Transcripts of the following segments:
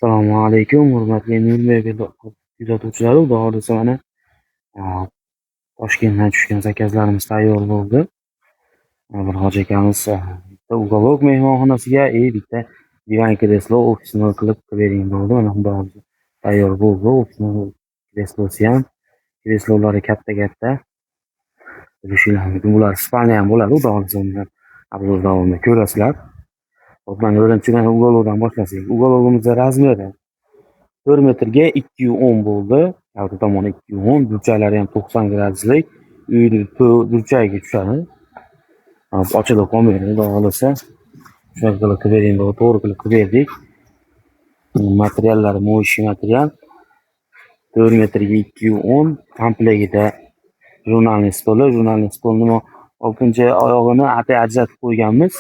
Assalomu alaykum, hurmatli Nur Mebel kuzatuvchilari. Xudo xohlasa, mana Toshkentdan tushgan zakazlarimiz tayyor bo'ldi. Bir hoji akamiz bitta уголок mehmonxonasiga и bitta divan, kreslo, офисный qilib bering bo'ldi. Mana, xudo xohlasa, tayyor bo'ldi. Офисный kreslosi ham, kreslolari katta-katta. Ko'rishinglar mumkin. Bular спальня ham bo'ladi, xudo xohlasa, undan обзор davomida ko'rasizlar. Hop, mana birinchi mana уголок dan boshlasak. Уголок imizni razmeri 4 metrga 210 bo'ldi. Kalta tomoni 210, burchaklari ham 90 graduslik. Uyni burchagiga tushadi. Hop, ochilib qolmaydi, xudo xohlasa. Shunaqa qilib qilib bering, to'g'ri qilib qilib berdik. Materiallari моющий material. 4 metrga 210, komplektida журнальный stoli, журнальный stolni oltinchi oyog'ini atay ajratib qo'yganmiz.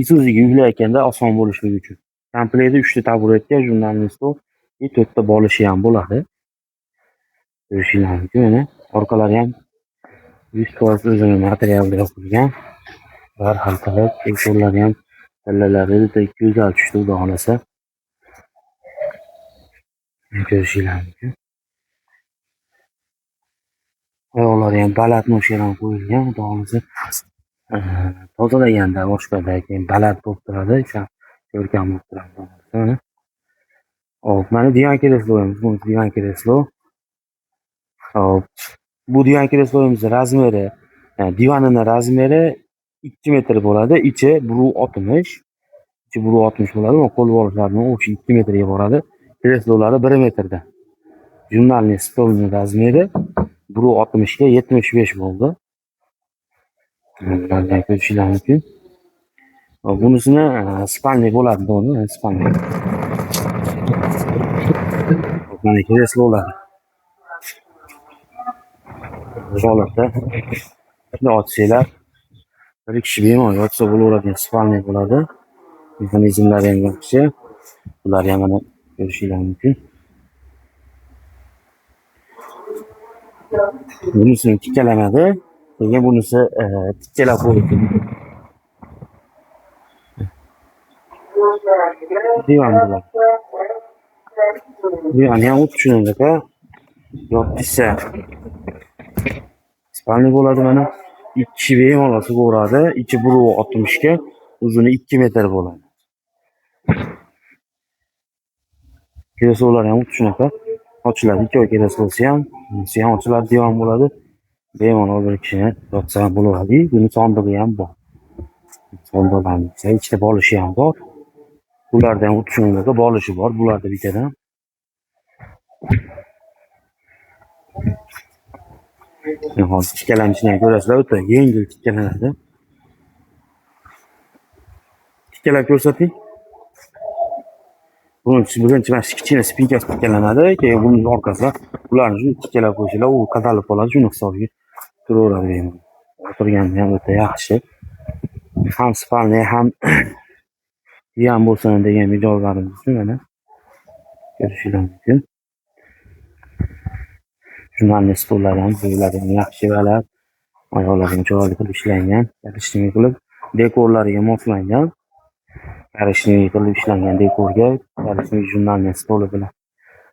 Isuzuga yuklayotganda oson bo'lishligi uchun. Komplektida 3 ta taburetka, журнальный stol и 4 ta bolishi ham bo'ladi. Ko'rishinglar mumkin mana. Orqalari ham 100% o'zini materialda yopilgan. Har xil qilib, dekorlari ham, tillalari juda go'zal tushdi, xudo xohlasa. Ko'rishinglar mumkin. Oyoqlari ham baland ножка dan qo'yilgan, xudo xohlasa. Tozalaganda boshqada keyin baland bo'lib turadi, o'sha ko'rkam bo'lib turadi, xudo xohlasa mana. Hop, mana divan kreslomiz, bu divan kreslo. Hop, bu divan kreslomizni razmeri, divanini razmeri 2 metr bo'ladi, ichi 1.60. Ichi 1.60 bo'ladi, qo'l bolishlarini o'sha 2 metrga boradi. Kreslolari 1 metrda. Журнальный stolning razmeri 1.60 ga 75 bo'ldi. Bularni ham ko'rishinglar mumkin. Hop, bunisini спальный bo'ladi, to'g'rimi? Спальный. Hop, mana kreslolar. Holatda shunday otsanglar, bir kishi bemalol yotsa bo'laveradigan спальный bo'ladi. Mexanizmlari ham yaxshi. Bular ham mana ko'rishinglar mumkin. Bunisini tikkalanadi. Keyin bunisi tikkalab qo'yiladi. Divan bo'ladi. Divan ham xuddi shunaqa yotqizsa спальный bo'ladi mana. 2 kishi bemalol sig'averadi. Ichi 1.60 ga, uzuni 2 metr bo'ladi. Kreslolar ham xuddi shunaqa ochiladi. Ikkovi kreslosi ham, bunisi ham ochiladi, divan bo'ladi. Bemalol bir kishi yotsa ham bo'laveradi. Buni sondig'i ham bor. Sondiqlarni ichida bolishi ham bor. Bularda ham xuddi shunaqa bolishi bor. Bularda bittadan. Hozir tikkalanishini ham ko'rasizlar, o'ta yengil tikkalanadi. Tikkalab ko'rsating. Birinchi mana shu kichkina spinkasi tikkalanadi, keyin buning orqasida bularni shuni tikkalab qo'ysanglar, u qadalib qoladi, shuni hisobiga turaveradi bemalol. O'tirganda ham o'ta yaxshi. Ham спальный, ham divan bo'lsin degan mijozlarimiz uchun mana ko'rishinglar mumkin. Журнальный stollar ham, bular ham yaxshi baland. Oyoqlari ham chiroyli qilib ishlangan, коричневый qilib, dekorlariga moslangan. Коричневый qilib ishlangan dekorga, коричневый журнальный stoli bilan.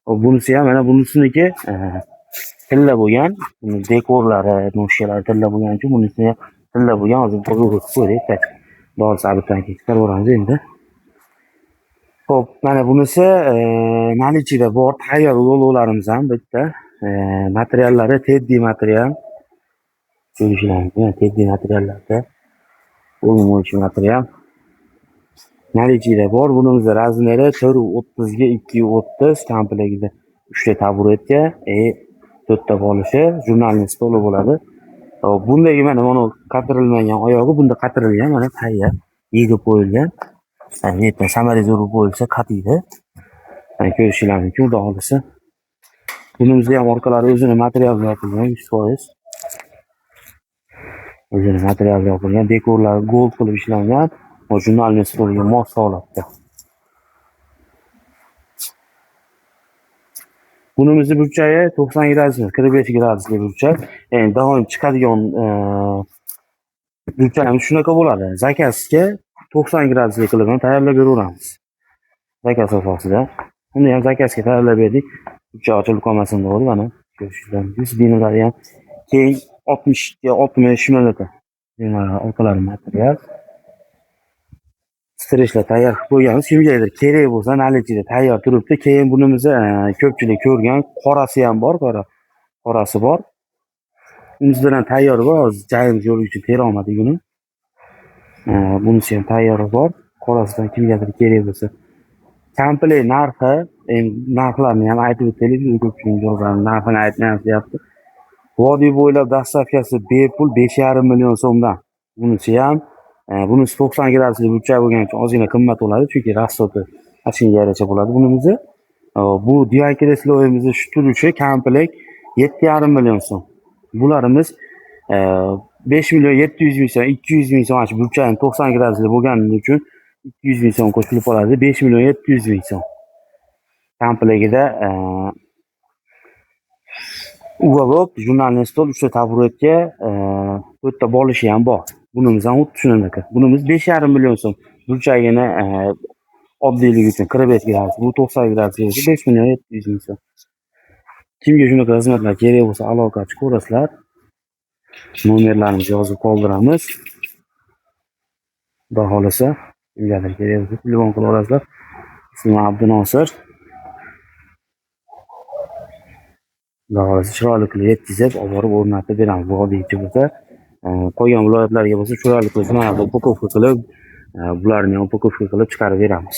Hop, bunisi ham mana bunisiniki tilla bo'lgan. Buni dekorlari, ножка lari tilla bo'lgani uchun bunisi ham tilla bo'lgan. Hozir qo'yib qo'ydik. Dori sabitdan keyin chiqaraveramiz endi. Xo'p, mana bunisi наличида bor tayyor ulovlarimiz ham bitta. Materiallari teddi material. Ko'rishinglar mumkin, teddi materiallarda. Полумоющий material. Наличида bor. Bunimizni razmeri 4.30 ga 2.30, komplektida 3 ta taburetka, 4 ta bolishi, журнальный stoli bo'ladi. Hop, bundagi mana mana qatirilmagan oyog'i, bunda qatirilgan, mana tayyor yig'ib qo'yilgan. Yerdan samariz urib qo'yilsa qatiydi. Mana ko'rishinglar mumkin, xudo xohlasa. Bunimizni ham orqalari o'zini materialda yopilgan 100%. O'zini materialda yopilgan, dekorlari gold qilib ishlangan. Журнальный stolga mos holatda. Bunimizni burchagi 90 gradus, 45 gradusli burchak. Ya'ni doim chiqadigan burchagimiz shunaqa bo'ladi. Zakazga 90 gradusli qilib ham tayyorlab beraveramiz. Zakaz asosida. Uni ham zakazga tayyorlab berdik. Burchak ochilib qolmasin degandi mana. Ko'rishingiz mumkin. Dinalari ham keng 60 ga 60 shunaqa. Dinalar orqalari material. Streshlar tayyor qilib qo'yganmiz. Kimgadir kerak bo'lsa, наличие da tayyor turibdi. Keyin bunimizni ko'pchilik ko'rgan, qorasi ham bor, qora. Qorasi bor. Unisidan ham tayyor bor. Hozir joyimiz yo'qligi uchun tera olmadik uni. Bunisi ham tayyor bor. Qorasidan kimgadir kerak bo'lsa. Komplekt narxi, endi narxlarni ham aytib o'taylik. Ko'pchilik yozadi, narxini aytmayapti deyapti. Vodiy bo'ylab доставка si bepul 5,5 million so'mdan. Bunisi ham, bunisi 90 gradusli burchak bo'lgani uchun ozgina qimmat bo'ladi, chunki расход i shunga yarasha bo'ladi bunimizni. Bu divan kresloimizni shu turishi komplekt 7,5 million so'm. Bularimiz 5 million 700 ming so'm, 200 ming so'm, mana shu burchakni 90 gradusli bo'lgani uchun 200 ming so'm qo'shilib qoladi. 5 million 700 ming so'm. Komplektida уголок, журнальный stol, 3 ta taburetka, 4 ta bolishi ham bor. Bunimiz ham xuddi shunaqa. Bunimiz 5,5 million so'm. Burchagini oddiyligi uchun 45 gradus, bu 90 gradus bo'lsa 5 million 700 ming so'm. Kimga shunaqa xizmatlar kerak bo'lsa, aloqa chiqaverasizlar. Nomerlarimizni yozib qoldiramiz. Xudo xohlasa, kimgadir kerak bo'lsa telefon qila olasizlar. Ismim Abdunosir. Xudo xohlasa chiroyli qilib yetkazib, olib borib o'rnatib beramiz. Vodiychi bo'lsa, qolgan viloyatlarga bo'lsa chiroyli qilib shunaqa упаковка qilib, bularni ham упаковка qilib chiqarib beramiz.